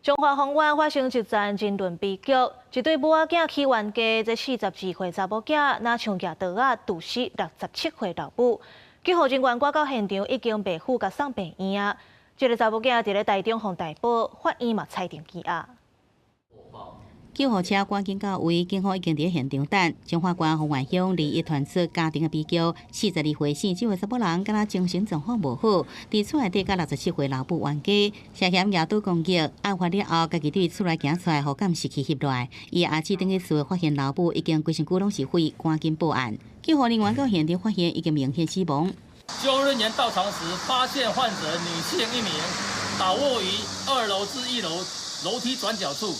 彰化豐原發生一樁人倫悲劇，一對母仔囝起冤家，這42歲查某囝若像舉刀仔毒死67歲老母。救護人員趕到現場，已經袂赴共送病院啊。這个查某囝佇咧台中予逮捕，法院嘛裁定羈押。救護車趕緊到位，警方已經佇現場等。彰化縣豐原鄉離一傳出家庭的悲劇，42歲姓周的查某人，敢若精神狀況無好，佇厝內底佮67歲老母冤家，涉嫌舉刀攻擊。案發了後，家己對厝內行出來，予監視器翕落來。伊阿姊轉去厝發現老母已經規身軀攏是血，趕緊報案。救護人員到現場發現已經明顯死亡。救護人員到場時，發現患者女性一名，倒臥於2樓至1樓樓梯轉角處。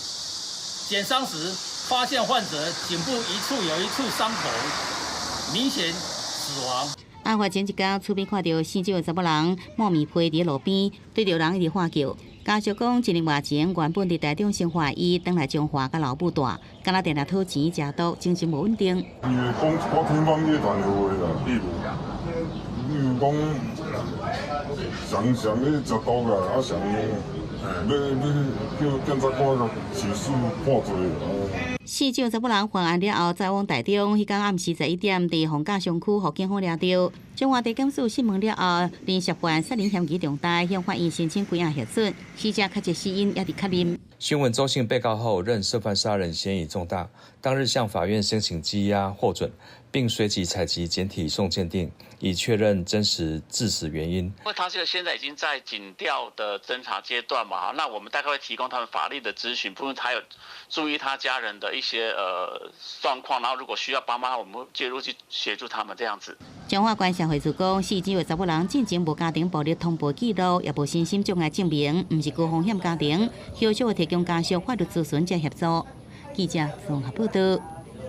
檢傷時，發現患者頸部一處有一處傷口，明顯死亡。案發前一工，厝邊看著姓周的查某人謥面皮佇路邊，對著人一直喊叫。家屬講，一年外前原本佇台中生活，伊轉來彰化佮老母蹛，敢若定定討錢食毒，精神無穩定。伊會講我天方夜譚的話啦，比如講常常咧食毒啦，啊常欲欲叫檢察官共起訴判罪。姓周查某人犯案了後，載往台中，彼工暗時11點，佇逢甲商區予警方掠著。彰化地檢署訊問了後，認涉犯殺人嫌疑重大，向法院申請歸案核准，死者確切死因猶佇確認。訊問周姓被告後，認涉犯殺人嫌疑重大，當日向法院申請羈押獲准，並隨即採集檢體送鑑定，以確認真實致死原因。因為他現在已經在警調的偵查階段嘛，那我們大概會提供他們法律的諮詢，部分還有注意他家人的一些狀況，然後如果需要幫忙，我們會介入去協助他們這樣子。彰化縣社會處講，姓周的查某人進前無家庭暴力通報記錄，也無身心障礙證明，毋是高風險家庭，後續會提供家屬法律諮詢及協助。記者綜合報道。